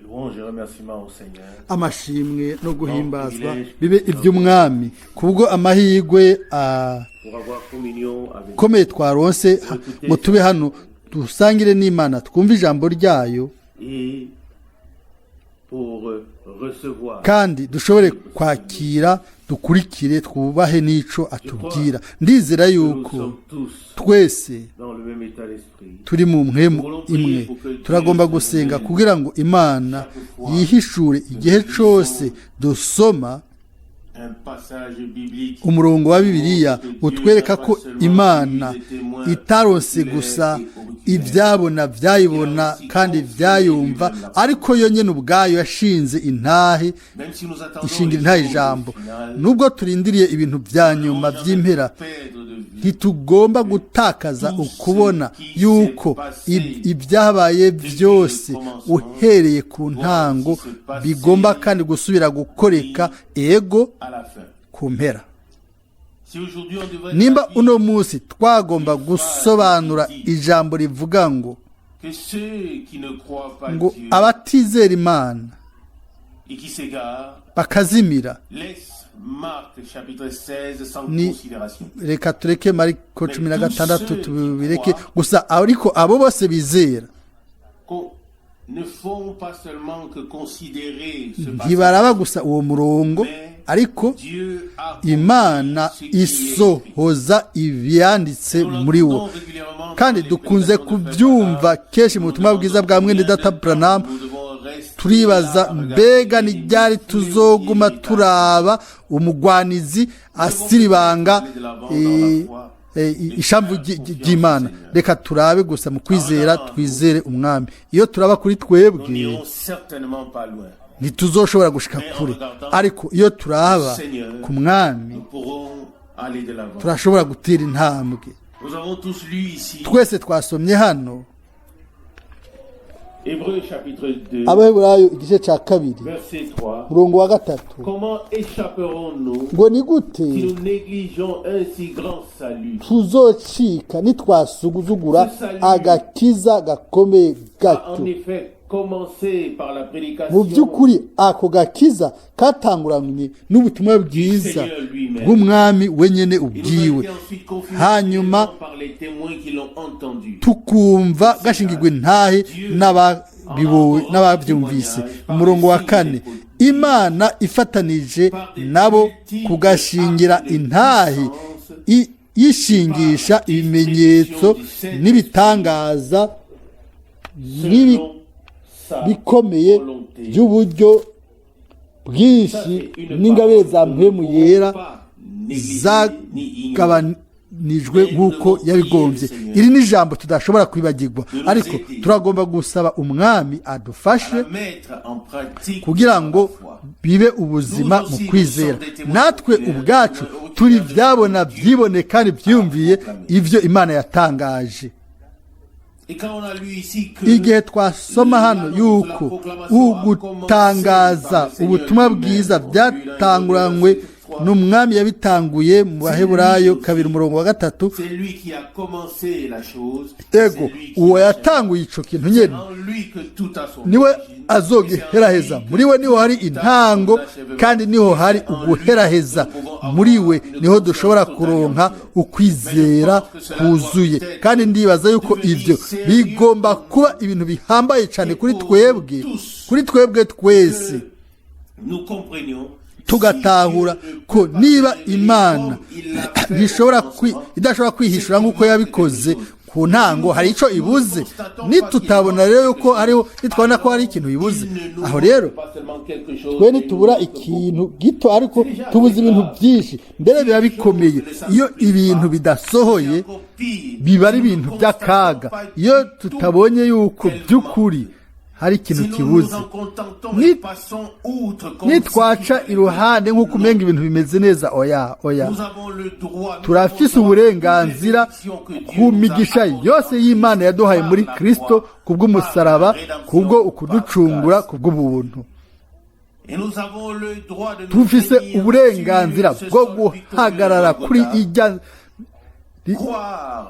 Louange et remerciements au Seigneur. Amashimwe no guhimbazwa bibe iby'Umwami kubwo amahirwe Pour avoir communion avec akomeye twaronse ngo tube hano, dusangire n'Imana, twumve ijambo ryayo et pour recevoir. kandi dushobore kwakira, dukurikire, twubahe n'ico atubwira. Ndizera Nous yuko sommes tous twese dans le même état d'esprit. turi mu mpwemu imwe. Turagomba gusenga kugira ngo Imana yihishure igihe cose dusoma Un passage biblique umurongo wa Bibiliya utwereka ko Imana itaronse gusa ibyabona byayibona kandi byayumva, ariko yo nyene ubwayo yashinze intahe, Même si nous attendons ishingira intahe ijambo. Nubwo turindiriye ibintu vya nyuma vy'impera, perdre de vue ntitugomba gutakaza ukubona yuko ibyabaye byose uhereye ku ntango bigomba kandi gusubira gukoreka, ego, à la fin. ku mpera. Si aujourd'hui on devrait Nimba traduire uno munsi twagomba gusobanura ijambo rivuga ngo que ceux qui ne croient pas ngo Dieu abatizera Imana et qui s'égarent bakazimira, laissent Marc chapitre 16 sans Ni considération. reka tureke Mariko 16 tubireke gusa, ariko abo bose bizera Qu'on ne font pas seulement que considérer ce passage. ntibaraba gusa uwo murongo, ariko Dieu a Imana ce qui est écrit. isohoza ibyanditse muri wo. Kandi dukunze kubyumva kenshi mu butumwa bwiza bwa mwene data Branham. Turibaza: mbega ni ryari tuzoguma turaba umugwanizi asiribanga ishamvu ry'Imana? Reka turabe gusa mu kwizera, twizere Umwami. Iyo turaba kuri twebwe, Nous n'irons certainement pas loin. ntituzoshobora gushika kure, ariko iyo turaba ku Mwami, Nous pourrons aller de l'avant. turashobora gutera intambwe. Nous avons tous lu ici Twese twasomye hano Hébreux chapitre 2, Abaheburayo igice cya 2, verset 3. umurongo wa 3. Comment échapperons-nous Ngo ni gute si nous négligeons un si grand salut? tuzocika nitwasuzugura agakiza gakomeye A gatyo? en effet commencé par la Mu prédication by'ukuri ako gakiza katanguranye n'ubutumwa bwiza bw'Umwami wenyine Il nous a ubwiwe, été ensuite confirmé hanyuma par les témoins qui l'ont entendu. tukumva gashingirwa intahe n'ababyumvise. Umurongo wa 4: Imana ifatanije nabo kugashingira intahe, yishingisha ibimenyetso n'ibitangaza Selon sa bikomeye volonté. by'uburyo bwinshi n'ingabire za Mpwemu Yera zagabanijwe nk'uko yabigombye. Iri ni ijambo tudashobora kwibagirwa, ariko turagomba gusaba Umwami adufashe À mettre en pratique kugira ngo la foi. bibe ubuzima mu kwizera. Natwe ubwacu turi byabona byibone kandi byiyumviye ibyo Imana yatangaje. Et quand on a lu ici que Igihe twasoma hano yuko ugutangaza ubutumwa bwiza byatanguranywe n'Umwami, yabitanguye, mu Baheburayo 2 umurongo wa 3, c'est lui qui a commencé la chose, ego, c'est lui qui uwo l'achève. yatanguye ico kintu nyene C'est en lui que tout a son niwe origine. azogiheraheza. Muri we niho hari intango kandi niho hari uguheraheza. Muri we niho dushobora kuronka ukwizera kuzuye. Kandi ndibaza yuko ibyo bigomba kuba ibintu bihambaye cyane kuri twebwe, kuri twebwe twese, Nous comprenions tugatahura ko niba Imana ntishobora idashobora kwihishura nk'uko yabikoze ku ntango, hari icyo ibuze. Nitutabona rero yuko hariho, nitwabona ko hari ikintu ibuze aho rero, twe nitubura ikintu gito, ariko tubuze ibintu byinshi. Mbere biba bikomeye iyo ibintu bidasohoye, biba ari ibintu by'akaga iyo tutabonye yuko by'ukuri hari ikintu kibuze. Nitwaca iruhande nk'uko umenga ibintu bimeze neza, oya, oya. Turafise uburenganzira ku migisha yose y'Imana yaduhaye muri Kristo kubw'umusaraba, kubwo ukuducungura, kubw'ubuntu. Tufise uburenganzira bwo guhagarara kuri ijya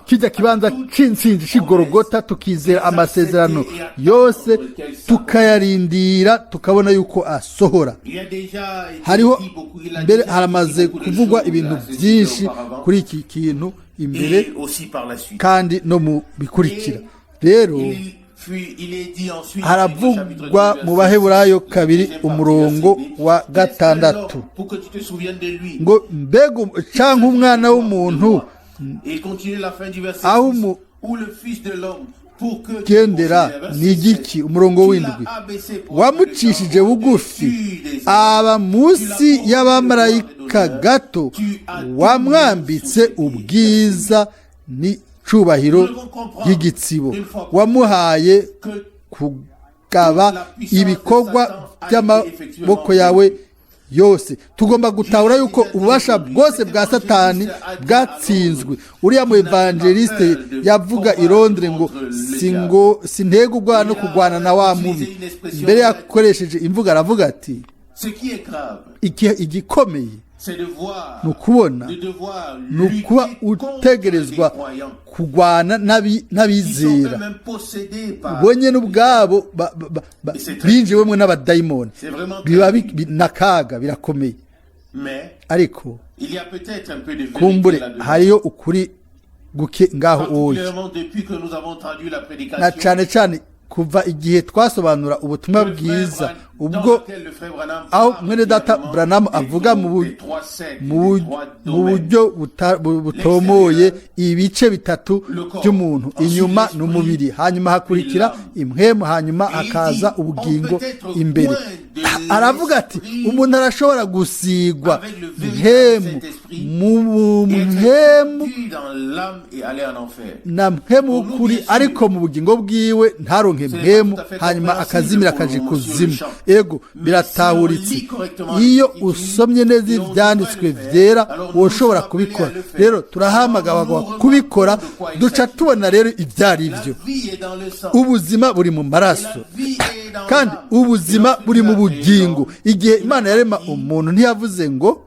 Kijya kibanza c'intsinzi c'igorogota, tukizera amasezerano yose, tukayarindira, tukabona yuko asohora. Hariho mbere, haramaze kuvugwa ibintu byinshi kuri iki kintu imbere kandi no mu bikurikira. Rero haravugwa mu Baheburayo 2, umurongo wa 6, ngo: "Mbega canke umwana w'umuntu aho umugendera ni igiki?" Umurongo w'7: "Wamucishije bugufi aba munsi y'abamarayika gato, wamwambitse ubwiza n'icubahiro y'igitsibo, wamuhaye kugaba ibikorwa by'amaboko yawe yose." Tugomba gutahura yuko ububasha bwose bwa Satani bwatsinzwe. Uriya mu evangeliste yavuga i Londres ngo si ngo sintega ubwana no kurwana na wa mubi. Mbere yakoresheje imvugo, aravuga ati: "Igikomeye ni ukubona, ni ukuba utegerezwa kurwana n'abizera bonyine ubwabo binjiwemo n'abadayimoni." Biba n'akaga, birakomeye. Ariko kumbure hariyo ukuri guke ngaho oya, na cane cane kuva igihe twasobanura ubutumwa bwiza, ubwo aho mwene data Branham avuga mu buryo butomoye ibice bitatu by'umuntu: inyuma ni umubiri, hanyuma hakurikira impwemu, hanyuma hakaza ubugingo imbere. Aravuga ati: "Umuntu arashobora gusigwa mpemu, mu mpemu na mpemu w'ukuri, ariko mu bugingo bwiwe ntaronke mpemu, hanyuma akazimira akaja ikuzimu." Ego, biratahuritse iyo usomye neza ibyanditswe byera, woshobora kubikora. Rero turahamagara kubikora, duca tubona rero ibyo ari byo. Ubuzima buri mu maraso, kandi ubuzima buri mu bugingo. Igihe Imana yarema umuntu, ntiyavuze ngo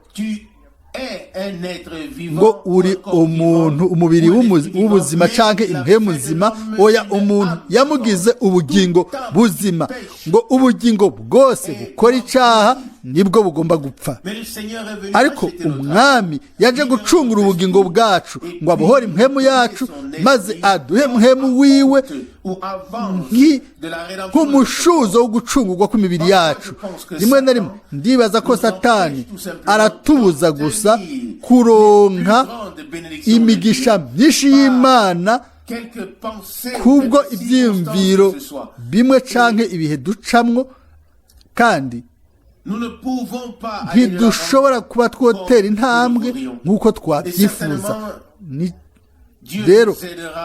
uri umuntu, umubiri w'ubuzima canke impwemu nzima. Oya, umuntu yamugize ubugingo buzima. Ngo ubugingo bwose bukora icaha nibwo bugomba gupfa. Ariko Umwami yaje gucungura ubugingo bwacu, ngo abohore impwemu yacu, maze aduhe mpwemu wiwe nk'umushuzo wo gucungurwa kw'imibiri yacu. Rimwe na rimwe ndibaza ko Satani aratubuza gusa kuronka imigisha myinshi y'Imana kubwo ibyiyumviro bimwe canke ibihe ducamwo, kandi ntidushobora kuba twotera intambwe nk'uko twabyifuza. Rero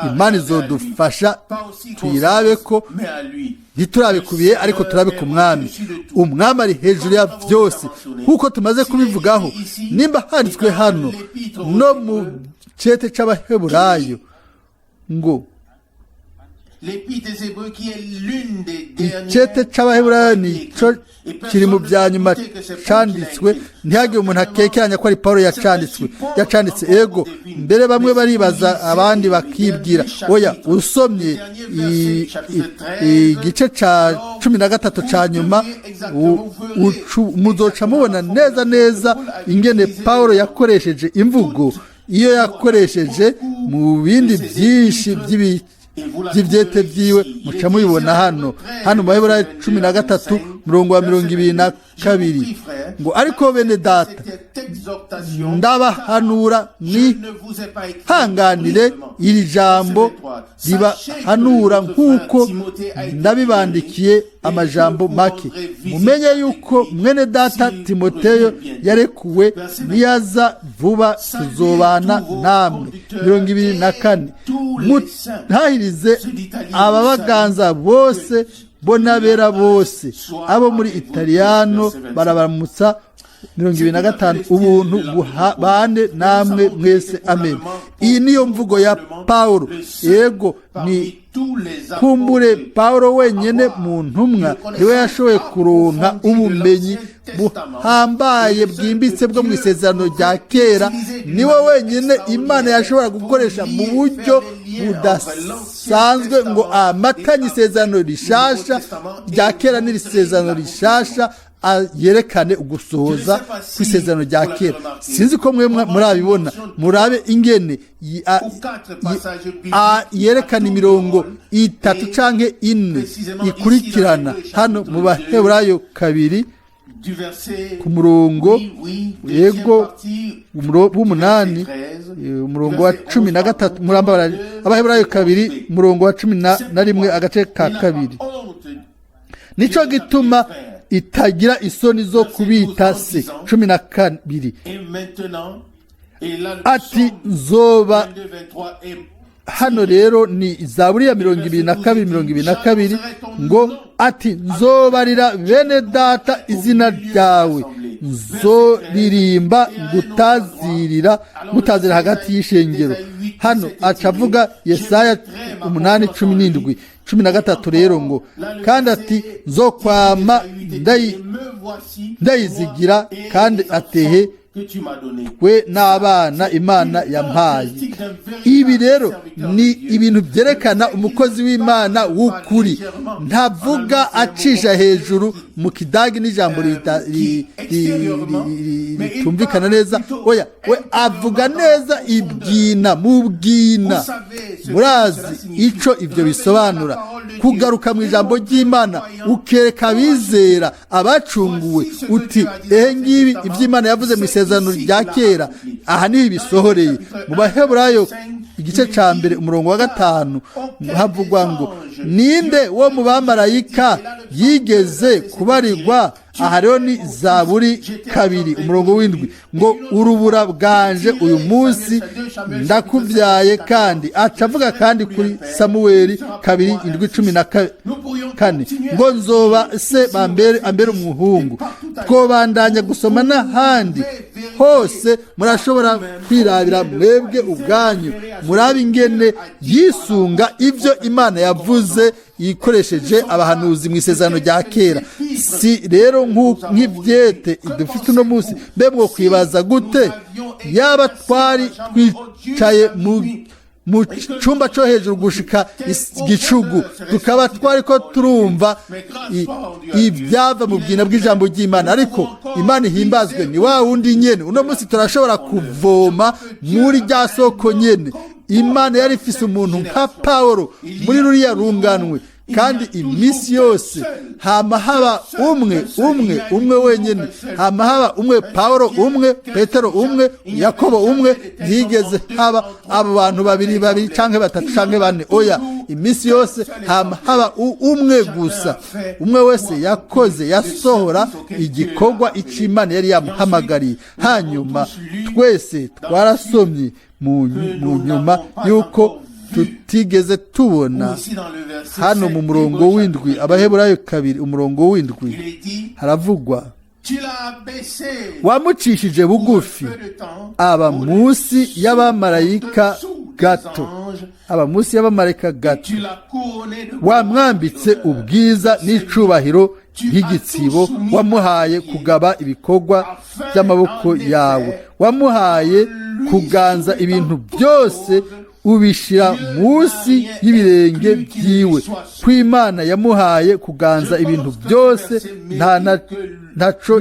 Imana izodufasha tuyirabe ko ntiturabe ku bihe, ariko turabe ku Mwami. Umwami ari hejuru ya byose, nk'uko tumaze kubivugaho. Nimba handitswe hano no mu cete c'Abaheburayo ngo, icete c'Abaheburayo nico kiri mu bya nyuma canditswe, ntihagire umuntu akekeranya ko ari Paulo yacanditswe, yacanditse. Ego, mbere bamwe baribaza, abandi bakibwira. Oya, usomye igice ca 13 ca nyuma, muzoca mubona neza neza ingene Paulo yakoresheje imvugo iyo yakoresheje mu bindi byinshi by'ibyete byiwe. Muca mubibona hano mu Baheburayo 13, murongo wa 22, ngo: "Ariko bene data, ndabahanura mwihanganire iri jambo ribahanura nk'uko ndabibandikiye amajambo make. Mumenye yuko mwene data Timoteyo yarekuwe, niyaza vuba tuzobana namwe." 24: "Mutahirize ababaganza bose bo n'abera bose. Abo muri Italiyano barabaramutsa." 25, ubuntu bane namwe mwese, amen. Iyi niyo mvugo ya Pawulo. Yego, ni kumbure Pawulo wenyine mu ntumwa niwe yashoboye kuronka ubumenyi buhambaye bwimbitse bwo mu isezerano rya kera. Niwe wenyine Imana yashobora gukoresha mu buryo budasanzwe ngo amatanye isezerano rishasha rya kera n'irisezerano rishasha, yerekane ugusohoza kw'isezerano rya kera. Sinzi ko mwe murabibona. Murabe ingene yerekana imirongo itatu canke ine ikurikirana hano mu Baheburayo 2 ku murongo, yego, w'umunani, umurongo wa 13. Murambara, Abaheburayo 2, umurongo wa 11, agace ka kabiri: "Nico gituma itagira isoni zo kubita se." 12 ati: "Nzoba." Hano rero ni Zaburi ya 22, 22 ngo ati: "Nzobarira bene data izina ryawe, nzoririmba ngutazira hagati y'ishengero." Hano aca avuga Yesaya 8, 17, 13 rero ngo kandi ati: "Nzokwama ndayizigira." Kandi atehe twe n'abana Imana yampaye. Ibi rero ni ibintu byerekana umukozi w'Imana w'ukuri. Ntavuga acisha hejuru mu kidagi n'ijambo ritumvikana neza. Oya, we avuga neza ibwina mu bwina. Murazi ico ibyo bisobanura: kugaruka mu ijambo ry'Imana, ukereka abizera, abacunguwe, uti: "Ehe, ngibi iby'Imana yavuze mu isezerano rya kera, aha niho ibisohoreye." Mu Baheburayo igice cya 1, umurongo wa 5, havugwa ngo: "Ninde wo mu bamarayika yigeze kubarirwa?" Aha rero ni Zaburi 2, umurongo w'indwi ngo: "Urubura bwanje, uyu munsi ndakubyaye." Kandi aca avuga kandi kuri Samuweli 2, 7, 14 ngo: "Nzoba se bambere, ambere umuhungu." Twobandanya gusoma n'ahandi hose. Murashobora kwirabira mwebwe ubwanyu, murabe ingene yisunga ibyo Imana yavuze ikoresheje abahanuzi mu isezerano rya kera. Si rero nk'ibyete dufite uno munsi? Mbe mwo kwibaza gute yaba twari twicaye mu cyumba cyo hejuru gushika gicugu, tukaba twari ko turumva ibyava mu bwina bw'ijambo ry'Imana? Ariko Imana ihimbazwe, ni wa wundi nyene. Uno munsi turashobora kuvoma muri rya soko nyene. Imana yari ifise umuntu nka Pawulo muri ruriya runganwe, kandi iminsi yose hama haba umwe, umwe, umwe wenyine. Hama haba umwe: Pawulo umwe, Petero umwe, Yakobo umwe. Ntiyigeze haba abo bantu babiri babiri canke batatu canke bane. Oya, iminsi yose hama haba umwe gusa. Umwe wese yakoze, yasohora igikorwa ic'Imana yari yamuhamagariye. Hanyuma twese twarasomye mu nyuma yuko tutigeze tubona. Hano mu murongo w'indwi, Abaheburayo 2, umurongo w'indwi, haravugwa: "Wamucishije bugufi, aba munsi y'abamarayika gato, aba munsi y'abamarayika gato. Wamwambitse ubwiza n'icubahiro nk'igitsibo, wamuhaye kugaba ibikorwa by'amaboko yawe, wamuhaye kuganza ibintu byose, ubishyira munsi y'ibirenge byiwe." Kw'Imana yamuhaye kuganza ibintu byose, nta ntaco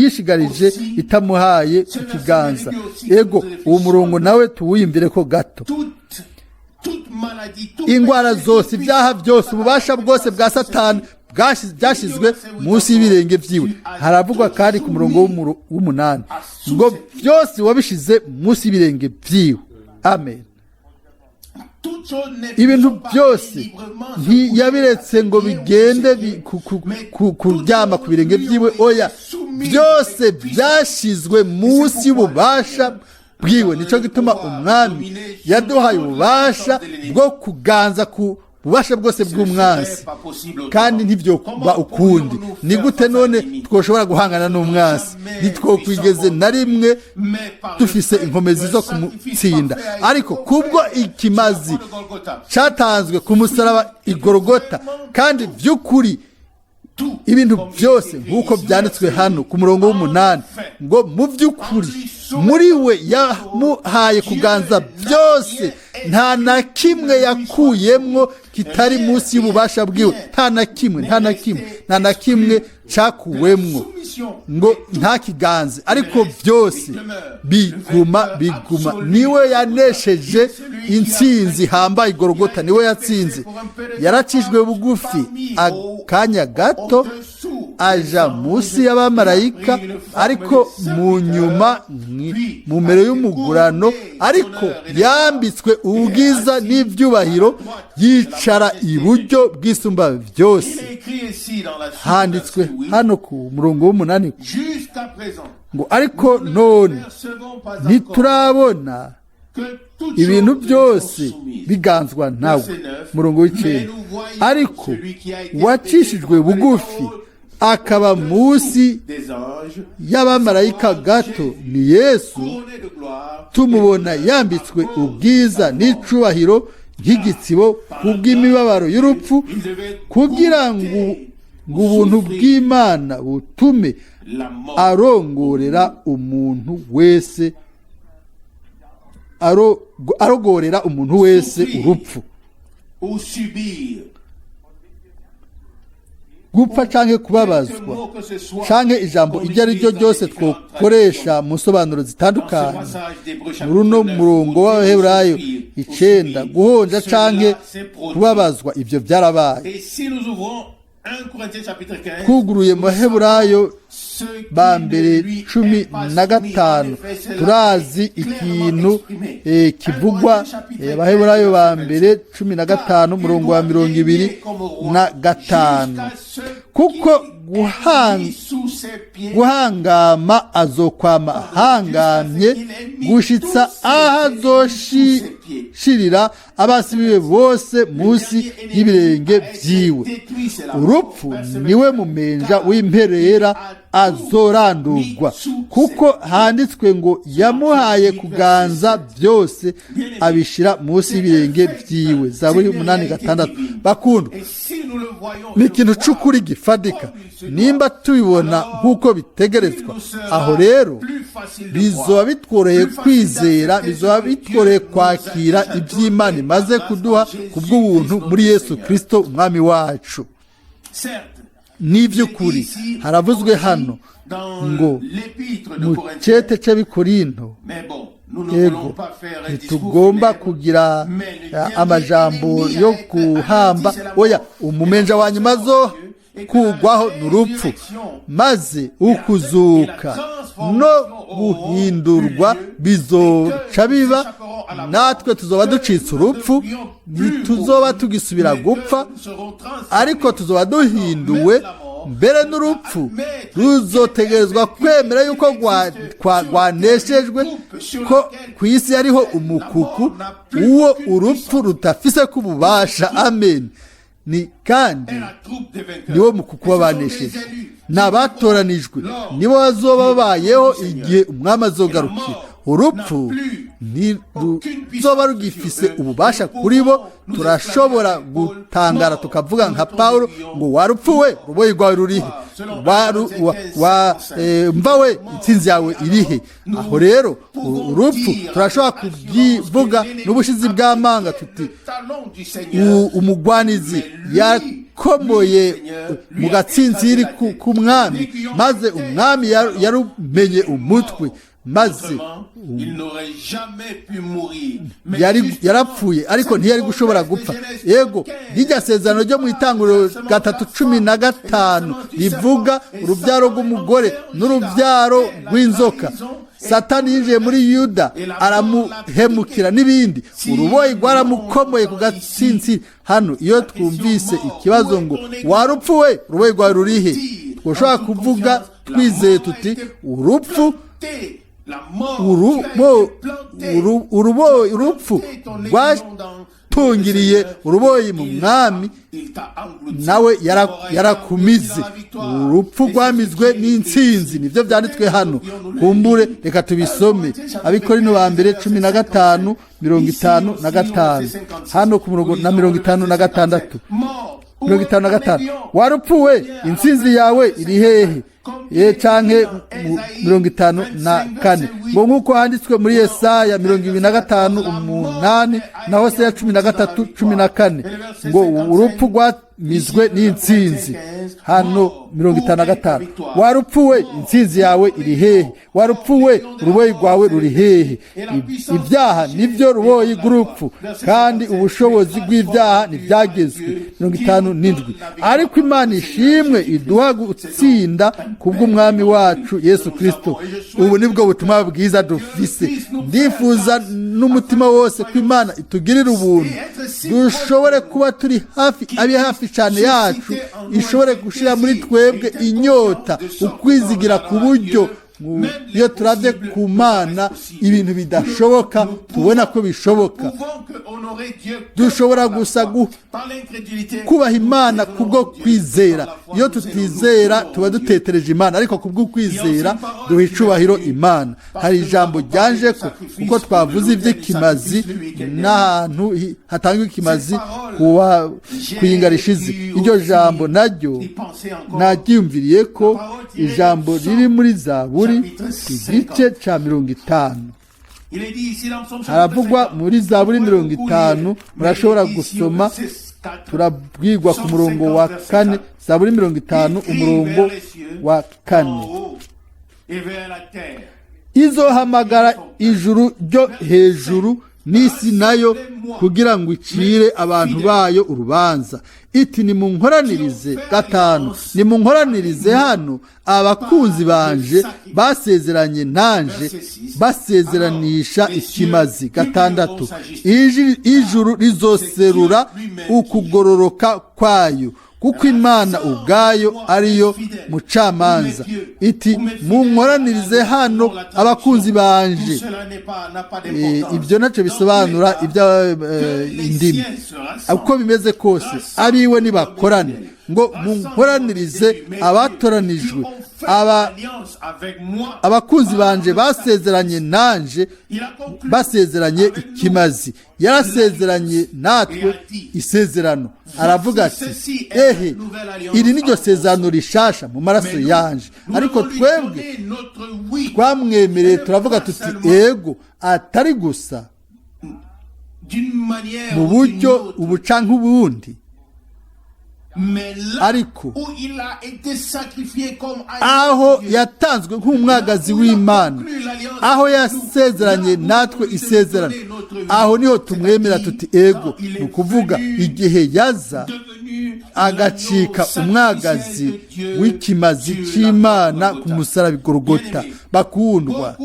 yishigarije itamuhaye ikiganza. Ego, uwo murongo nawe tuwiyumvire ko gato. Ingwara zose, ibyaha byose, ububasha bwose bwa Satani byashyizwe munsi y'ibirenge byiwe. Haravugwa kandi ku murongo w'umunani ngo: "Byose wabishize munsi y'ibirenge byiwe." Amen. Ibintu byose ntiyabiretse ngo bigende kuryama ku birenge byiwe. Oya, byose byashyizwe munsi y'ububasha bwiwe. Nicyo gituma Umwami yaduhaye ububasha bwo kuganza ku Ububasha bwose bw'umwansi, kandi ntibyoba ukundi. Ni gute none twoshobora guhangana n'umwansi? Ntitwokwigeze na rimwe dufise inkomezi zo kumutsinda. Ariko kubwo ikimazi cyatanzwe ku musaraba igorogota, kandi by'ukuri ibintu byose nk'uko byanditswe hano ku murongo w'umunani ngo: "Mu by'ukuri muri we yamuhaye kuganza byose, nta na kimwe yakuyemwo kitari munsi y'ububasha bwiwe." Nta na kimwe, nta na kimwe, nta na kimwe cyakuwemwo ngo ntakiganze, ariko byose biguma. Niwe yanesheje intsinzi ihambaye igorogota, niwe yatsinze. Yaracishwe bugufi akanya gato, aja munsi y'abamarayika, ariko mu nyuma mu mbere y'umugurano, ariko yambitswe ubwiza n'ibyubahiro, yicara iburyo bw'isumba byose. Handitswe hano ku murongo w'umunani ngo: "Ariko none ntiturabona ibintu byose biganzwa nawe." Murongo w'icenda: "Ariko wacishijwe bugufi akaba munsi y'abamarayika gato ni Yesu, tumubona yambitswe ubwiza n'icubahiro nk'igitsibo kubw'imibabaro y'urupfu, kugira ngo ubuntu bw'Imana butume arongorera umuntu wese, arogorera umuntu wese urupfu." Ou subir Gupfa canke kubabazwa canke ijambo iryo ari ryo ryose twokoresha mu nsobanuro zitandukanye muri uno murongo w'Abaheburayo 9, guhonja canke kubabazwa, ibyo byarabaye. Et si nous ouvrons 1 Corinthiens chapitre 15, Twuguruye mu Baheburayo ba mbere 15, turazi ikintu kivugwa. Abaheburayo ba mbere 15, umurongo wa 25: "Kuko guhangama azokwama ahangamye gushitsa aho azoshirira abasi biwe bose munsi y'ibirenge vyiwe. Urupfu niwe mumenja w'imperera, azorandurwa, kuko handitswe ngo: 'Yamuhaye kuganza byose, abishira munsi y'ibirenge vyiwe.'" Zaburi 8:6. Bakundwa, ni ikintu c'ukuri gifadika. Nimba tubibona nk'uko bitegerezwa, aho rero bizoba bitworoheye kwizera, bizoba bitworoheye kwakira iby'Imana imaze kuduha ku bw'ubuntu muri Yesu Kirisito Umwami wacu. N'iby'ukuri haravuzwe hano ngo mu cete c'Abikorinto. Yego, ntitugomba kugira amajambo yo guhamba, oya. Umumenja wa nyuma zo kugwaho ni urupfu, maze ukuzuka no guhindurwa bizoca biba, natwe tuzoba ducitse urupfu. Ntituzoba tugisubira gupfa, ariko tuzoba duhinduwe. Mbere n'urupfu ruzotegerezwa kwemera yuko rwaneshejwe, ko ku isi hariho umukuku uwo urupfu rudafise k'ububasha. Amen. Ni kandi niwo mukuku w'abanesheje, ni abatoranijwe, nibo bazoba babayeho igihe Umwami azogarukira. Urupfu ntiruzoba rugifise ububasha kuri bo. Turashobora gutangara tukavuga nka Pawulo ngo: "Warupfu we, uruboyi rwawe rurihe? Mva we, intsinzi yawe irihe?" Aho rero urupfu turashobora kubyivuga n'ubushizi bw'amanga tuti: "Umugwanizi yakomoye mu gatsintsiri k'Umwami, maze Umwami yarumenye umutwe, maze yarapfuye, ariko ntiyari gushobora gupfa." Yego, rirya sezerano ryo mu Itanguriro 3:15 rivuga urubyaro rw'umugore n'urubyaro rw'inzoka. Satani yinjiye muri Yuda aramuhemukira n'ibindi, uruboyi rwaramukomoye ku gatsintsiri. Hano iyo twumvise ikibazo ngo: "Warupfu we, uruboyi rwawe rurihe?" twashobora kuvuga twizeye tuti: "Urupfu, urupfu Utungiriye uruboyi mu Mwami, nawe yarakumize. Urupfu rwamizwe n'intsinzi, nibyo byanditswe hano. Kumbure reka tubisome. Abikorino ba mbere 15, 55, hano ku murongo na 56, 55: "Warupfuwe, intsinzi yawe iri hehe?" Ye canke 54 ngo: "Nk'uko handitswe muri Yesaya 25:8 na Hoseya 13:14, ngo urupfu rwamizwe n'intsinzi." Hano 55: "Warupfuwe, intsinzi yawe iri hehe? Warupfuwe, uruboyi rwawe ruri hehe?" Ibyaha nibyo ruboyi rw'urupfu, kandi ubushobozi bw'ibyaha ntibyagezwe. 57: "Ariko Imana ishimwe iduha gutsinda kubw'Umwami wacu Yesu Kirisito." Ubu nibwo butumwa bwiza dufise. Ndifuza n'umutima wose ko Imana itugirira ubuntu, dushobore kuba turi hafi, abe hafi cyane yacu, ishobore gushyira muri twebwe inyota, ukwizigira, ku buryo iyo turabye ku Mana ibintu bidashoboka tubona ko bishoboka. Dushobora gusa kubaha Imana kubwo kwizera. Iyo tutizera tuba dutetereje Imana, ariko kubwo kwizera duha icubahiro Imana. Hari ijambo ryanje ko kuko twavuze iby'ikimazi n'ahantu hatangwa ikimazi kuyinga rishize. Iryo jambo naryo naryiyumviriye ko ijambo riri muri Zaburi igice cya 50. Haravugwa muri Zaburi 50, murashobora gusoma, turabwirwa ku murongo wa 4. Zaburi 50, umurongo wa 4: "Izohamagara ijuru ryo hejuru n'isi nayo, kugira ngo icire abantu bayo urubanza, iti: 'Nimunkoranirize.'" 5: "Nimunkoranirize hano abakunzi banje basezeranye nanje, basezeranisha ikimazi." 6: "Ijuru rizoserura ukugororoka kwayo, kuko Imana ubwayo ariyo mucamanza, iti: 'Munkoranirize hano abakunzi banje.'" Ibyo nacyo bisobanura indimi. Uko bimeze kose, abiwe nibakorane ngo: "Munkoranirize abatoranijwe, abakunzi banje basezeranye nanje, basezeranye ikimazi." Yarasezeranye natwe isezerano, aravuga ati: "Ehe, iri ni ryo sezerano rishasha mu maraso yanje." Ariko twebwe twamwemereye, turavuga tuti: "Ego," atari gusa mu buryo ubu canke ubundi, ariko aho yatanzwe nk'umwagazi w'Imana, aho yasezeranye natwe isezerano, aho niho tumwemera tuti: "Ego." Ni ukuvuga igihe yaza agacika umwagazi w'ikimazi cy'Imana ku musaraba Gorogota. Bakundwa,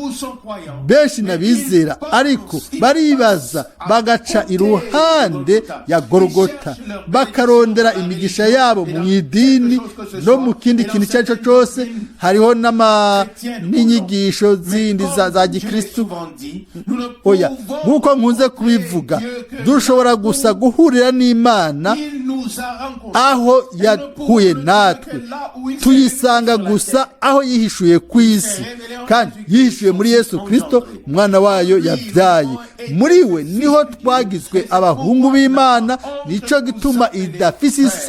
benshi n'abizera, ariko baribaza bagaca iruhande ya Gorogota, bakarondera imigisha yabo mu idini no mu kindi kintu icyo ari cyo cyose. Hariho n'inyigisho zindi za gikristu. Oya, nk'uko nkunze kubivuga, dushobora gusa guhurira n'Imana aho yahuye natwe. Tuyisanga gusa aho yihishuye ku isi, kandi yihishuye muri Yesu Kirisito, umwana wayo yabyaye. Muri we niho twagizwe abahungu b'Imana. Nicyo gituma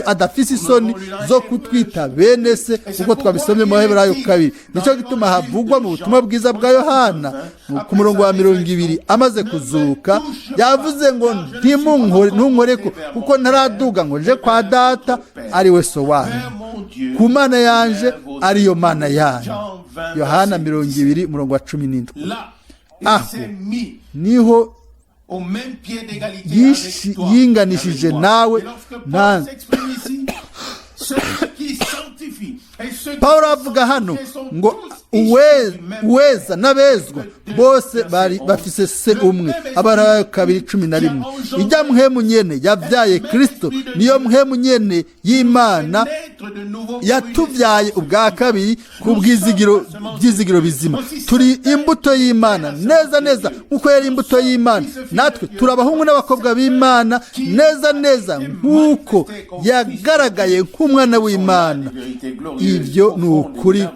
adafise isoni zo kutwita bene se, kuko twabisomye mu Baheburayo 2. Nicyo gituma havugwa mu butumwa bwiza bwa Yohana ku murongo wa 20, amaze kuzuka yavuze ngo: "Ntunkore ko, kuko ntaraduga ngo nje kwa Data, ari we so wanyu, ku Mana yanje ariyo Mana yanyu." Yohana 20, umurongo wa 17. Aho niho yinganishije nawe nanjye. Paul avuga hano ngo Uweza n'abezwa bose bari bafise se umwe. Abaheburayo 2:11. Ijya mpwemu nyene yabyaye Kristo niyo mpwemu nyene y'Imana yatubyaye ubwa kabiri ku bwizigiro byizigiro bizima. Turi imbuto y'Imana neza neza nk'uko yari imbuto y'Imana. Natwe turi abahungu n'abakobwa b'Imana neza neza nk'uko yagaragaye nk'umwana w'Imana. Ibyo ni ukuri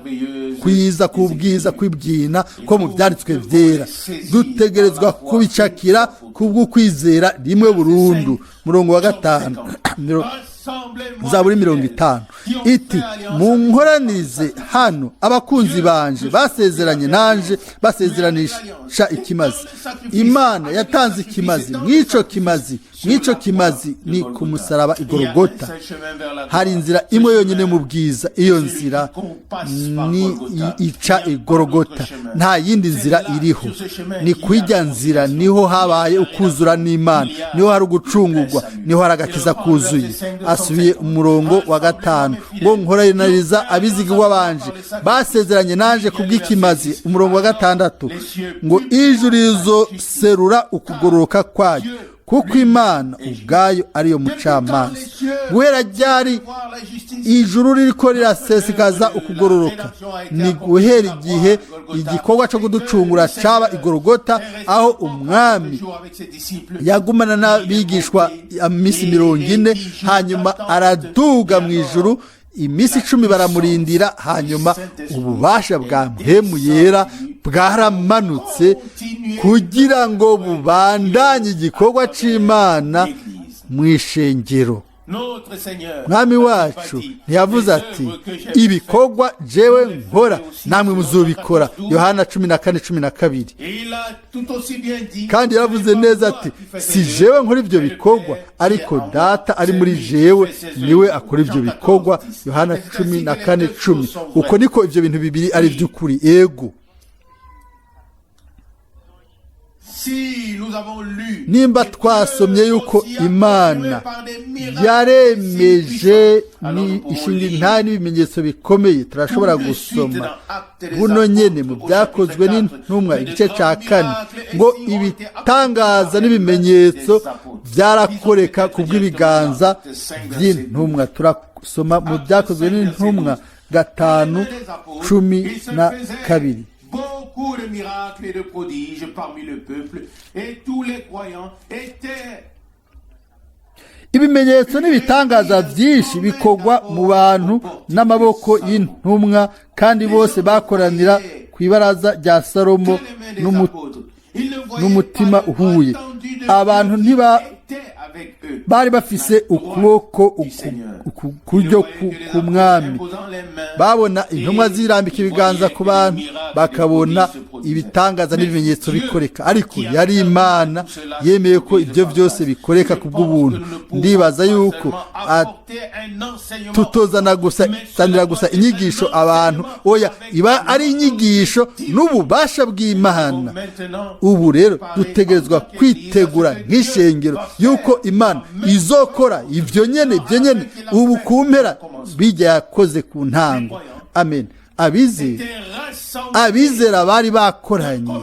kwiza k'ubwiza kw'ibyina ko mu byanditswe byera. Dutegerezwa kubicakira kubw'ukwizera rimwe burundu. Murongo wa 5, Zaburi 50 iti: "Munkoranirize hano abakunzi banje basezeranye nanje, basezeranisha ikimazi." Imana yatanze ikimazi mw'ico kimazi ni ku musaraba Igorogota. Hari inzira imwe yonyine mu bwiza, iyo nzira ni ica Igorogota. Nta yindi nzira iriho. Ni kw'ijya nzira niho habaye ukuzura n'Imana, niho hari ugucungurwa, niho hari agakiza kuzuye. Asubiye umurongo wa 5 ngo: "Nkoraniriza abizigirwa banje basezeranye nanje kubw'ikimazi." Umurongo wa 6 ngo: "Ijuru rizoserura ukugororoka kwayo, kuko Imana ubwayo ariyo mucamanza." Guhera ryari ijuru ririko rirasesekaza ukugororoka? Ni guhera igihe igikorwa cyo kuducungura caba Igorogota, aho Umwami yagumana n'abigishwa iminsi 40, hanyuma araduga mu ijuru. Iminsi 10 baramurindira, hanyuma ububasha bwa Mpwemu Yera bwaramanutse kugira ngo bubandanye igikorwa c'Imana mu ishengero. Mwami wacu ntiyavuze ati: "Ibikorwa jewe nkora namwe muzubikora"? Yohana 14:12. Kandi yaravuze neza ati: "Si jewe nkora ibyo bikorwa, ariko Data ari muri jewe niwe akora ibyo bikorwa." Yohana 14:10. Uko niko ibyo bintu bibiri ari iby'ukuri. Ego. Si nous avons lu Nimba twasomye yuko Imana yaremeje ni ishinga intahe n'ibimenyetso bikomeye, turashobora gusoma buno nyene mu Byakozwe n'Intumwa igice cya 4 ngo ibitangaza n'ibimenyetso byarakoreka ku bw'ibiganza by'intumwa. Turasoma mu Byakozwe n'Intumwa 5:12. Beaucoup de miracles et de prodiges parmi le peuple, et tous les croyants étaient Ibimenyetso n'ibitangaza byinshi bikorwa mu bantu n'amaboko y'intumwa, kandi bose bakoranira ku ibaraza rya Salomo n'umutima uhuye. Abantu ntiba bari bafise ukuboko kuryo ku Mwami. Babona intumwa zirambika ibiganza ku bantu, bakabona ibitangaza n'ibimenyetso bikoreka, ariko yari Imana yemeye ko ibyo byose bikoreka ku bw'ubuntu. Ndibaza yuko tutozana gusa sanira gusa inyigisho abantu. Oya, iba ari inyigisho n'ububasha bw'Imana. Ubu rero dutegerezwa kwitegura nk'ishengero yuko Imana izokora ibyo nyene, ibyo nyene ubu ku mpera bijya yakoze ku ntango. Amen. Abizera bari bakoranye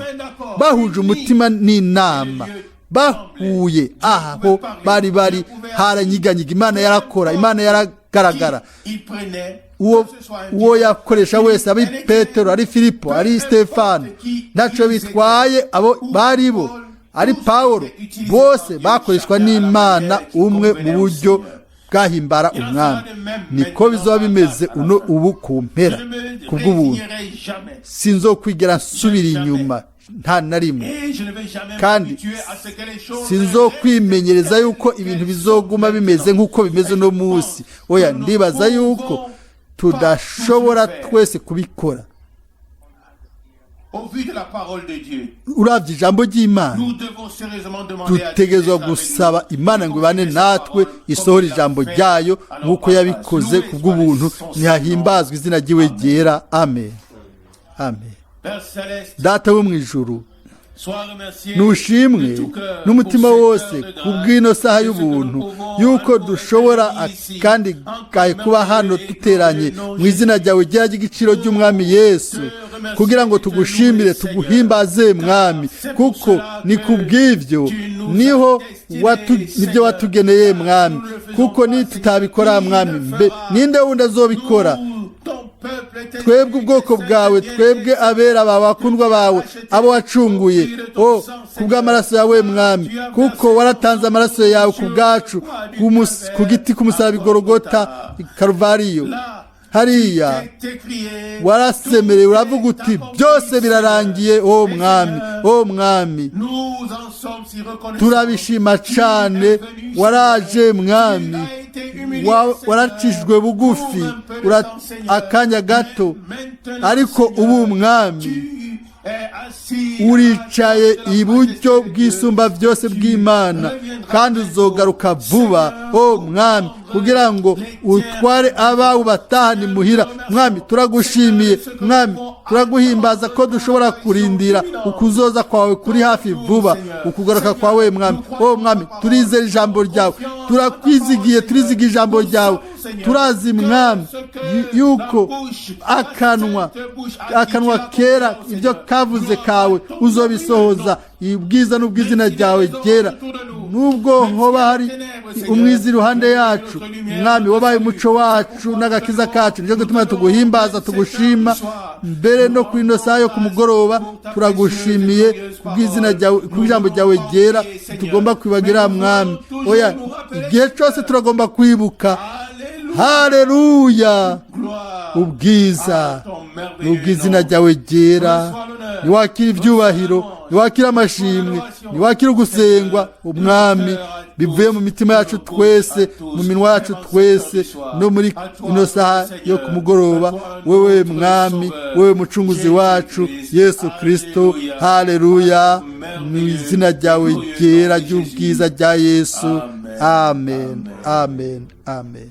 bahuje umutima n'inama, bahuye. Aho bari haranyiganyiga. Imana yarakora, Imana yaragaragara. Uwo yakoresha wese, ari Petero, ari Filipo, ari Stefano, ntacyo bitwaye abo bari bo, ari Pawulo, bose bakoreshwa n'Imana umwe mu buryo bwahimbara Umwami. Niko bizaba bimeze uno ubu ku mpera ku bw'ubuntu. Sinzokwigera nsubira inyuma, nta na rimwe, kandi sinzokwimenyereza yuko ibintu bizoguma bimeze nk'uko bimeze uno munsi. Oya, ndibaza yuko tudashobora twese kubikora. Au vu de la parole de Dieu, Uravye ijambo ry'Imana, nous devons sérieusement demander à Dieu dutegerezwa d'être avec gusaba nous. Imana ngo ibane natwe, isohore ijambo ryayo nk'uko yabikoze ku bw'ubuntu. Ntihahimbazwa izina ry'iwe ryera. Amen, amen. Père céleste, Data wo mu ijuru, sois remercié nushimwe de tout cœur n'umutima pour cette wose heure de grâce, kubw'ino saha de ce que y'ubuntu nous pouvons yuko à nouveau dushobora être ici, kandi encore kaye kuba hano merveilleux duteranye et nom mu izina ryawe ryera ry'igiciro ry'Umwami Yesu. Te kugira ngo tugushimire, tuguhimbaze, Mwami, kuko ni kubw'ibyo niho nibyo watugeneye, Mwami. Kuko nitutabikora, Mwami, mbe ninde wundi azobikora? Twebwe ubwoko bwawe, twebwe abera bawe, abakundwa bawe, abo wacunguye, o kubw'amaraso yawe, Mwami, kuko waratanze amaraso yawe ku bwacu ku giti k'umusaraba, Igorogota, Karuvariyo. Hariya warasemereye, uravuga uti: "Byose birarangiye." O Mwami, o Mwami, turabishima cyane. Waraje, Mwami, waracishijwe bugufi akanya gato, ariko ubu, Mwami, uricaye iburyo bw'isumba byose bw'Imana, kandi uzogaruka vuba, o Mwami, kugira ngo utware abawe batahane muhira. Mwami, turagushimiye. Mwami, turaguhimbaza ko dushobora kurindira ukuzoza kwawe kuri hafi vuba, ukugaruka kwawe, Mwami. O Mwami, turizera ijambo ryawe, turakwizigiye, turizigiye ijambo ryawe. Turazi, Mwami, yuko akanwa kera ibyo kavuze kawe uzobisohoza. Ubwiza n'ubw'izina ryawe ryera. Nubwo hoba hari umwiza iruhande yacu, Mwami, wabaye umuco wacu n'agakiza kacu. Nicyo gituma tuguhimbaza, tugushima mbere no kuri ino saha yo ku mugoroba. Turagushimiye kubw'izina ryawe, kubw'ijambo ryawe ryera. Tugomba kwibagira, Mwami, oya, igihe cyose turagomba kwibuka. Haleluya! Ubwiza n'ubw'izina ryawe ryera. Niwakira ibyubahiro, niwakira amashimwe, niwakira ugusengwa, Umwami, bivuye mu mitima yacu twese, mu minwa yacu twese, no muri ino saha yo ku mugoroba. Wewe Mwami, wewe Mucunguzi wacu Yesu Kirisito, haleluya, mu izina ryawe ryera ry'ubwiza rya Yesu. Amen, amen, amen.